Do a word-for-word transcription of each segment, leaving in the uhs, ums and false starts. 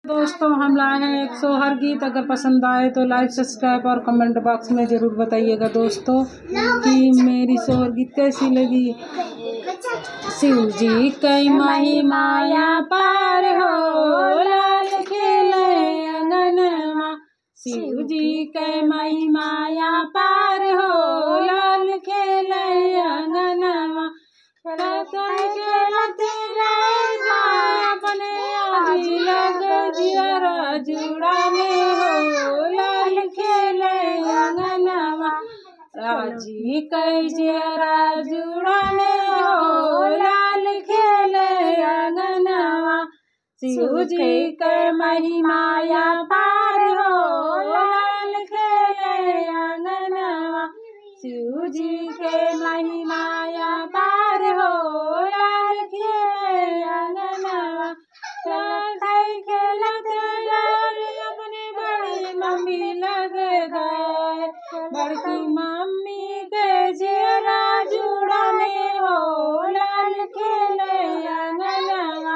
दोस्तों, हम लाए हैं एक सोहर गीत। अगर पसंद आए तो like, subscribe और comment box में जरूर बताइएगा दोस्तों कि मेरी सोहर गीत कैसी लगी। शिव जी कई महिमा या पार हो, लाल खेले अंगनमा। शिव जी कई महिमा या पार हो, लाल खेले अंगनमा। खेलत खेलत गए अपने आज लग जियरा जुड़ा में हो, लाल खेले अंगनमा। राजी कई जियरा जुड़ा में हो, लाल खेले अंगनमा। शिव जी के महिमा या पार हो, लाल खेले अंगनवा। शिव जी के महिमा या पार हो, लाल खेले अंगनवा। खेलत खेलत लाल अपने बड़ी मम्मी लग गए। बड़की मम्मी के जियरा जुड़ा में हो, लाल खेले अंगनवा।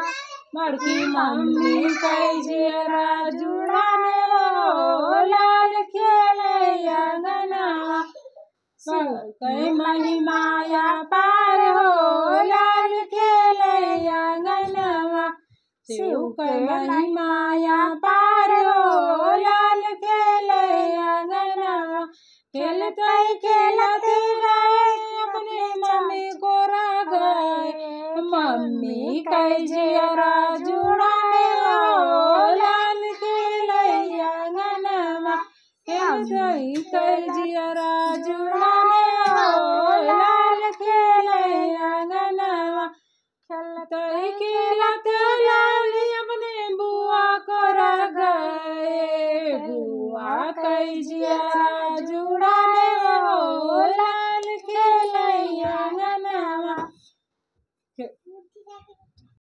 बड़की मम्मी के जियरा जुड़ा में हो, लाल खेले अंगनवा। शिव के महिमा या पार हो, लाल खेले अंगनवा। शिव के महिमा या पार हो, लाल खेले अंगनवा। खेलत खेलत गए अपने मम्मी गोरा गए। मम्मी के जियरा जुड़ा में हो, लाल खेले अंगनवा। खेलत के जियरा जुड़ा में हो, लाल खेले अंगनवा। खेलत खेलत लाल अपने बुआ गोरा गए। बुआ के जियरा